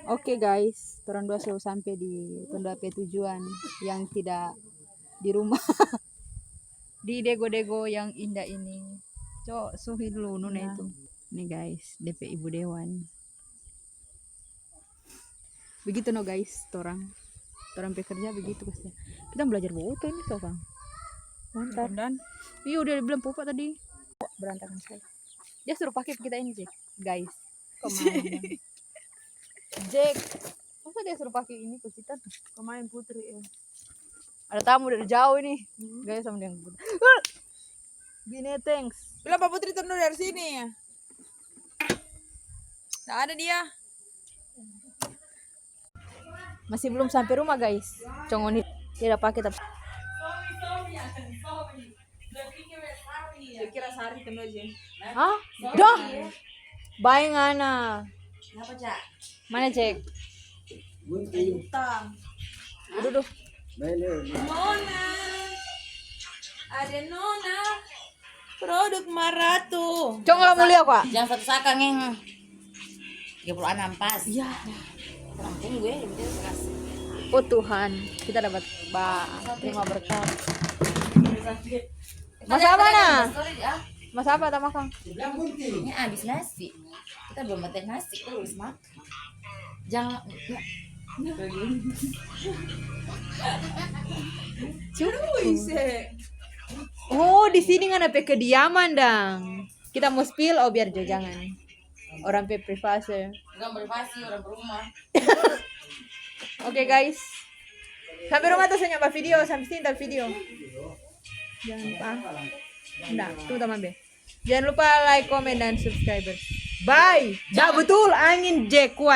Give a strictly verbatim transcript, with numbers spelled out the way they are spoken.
Oke guys, torang dua so sampe di torang dua pe tujuan yang tidak di rumah. Di dego-dego yang indah ini. Co, suhi dulu nona itu. Nih guys, depe ibu dewan. Begitu no guys, torang. Torang pe kerja begitu pasti. Kita belajar bawa oto ini, so, Kang. Mantap. Dan iya, udah bilang papa tadi. Berantakan sekali. Dia suruh pakai kita ini, Jack. Guys. Kemarin. Jack. Masa dia suruh pakai ini, Pecita? Kemarin Putri, ya. Ada tamu dari jauh ini. Hmm. Gaya sama dengan Putri. Bineteng. Bilang Pak Putri turun dari sini. Nggak ada dia. Masih belum sampai rumah, guys. Congoni tidak pakai tapi. Dia kira sari kena aja. Hah? Dah. Bae ngana. Kenapa, Cak? Mana, Cek? Gunting. Hitam. Dudu. Nona. Ada Nona. Produk Maratu. Cong, kamu lihat, Kak? Jam satu saka, ngeng. Tiga puluh enam pas. Iya. Kurang tunggu ya, yang penting kasih. Oh Tuhan, kita dapat ba-, terima berkat. Mas apa, nah? Sorry, ah. Mas apa, tak makan? Ini habis nasi. Kita belum makan nasi, terus makan. Jangan. Cukup. Oh, di sini ngana pe kediaman dang. Kita mau spill, oh biar jo jangan. Orang pe privasi. Orang privasi, orang rumah. Oke, guys. Sampai rumah tuh senyap video, sampai sini tak video. Jangan lupa. Nda, tunggu teman be. Jangan lupa like, komen, dan subscribe. Bye. Dah betul, angin je kuat.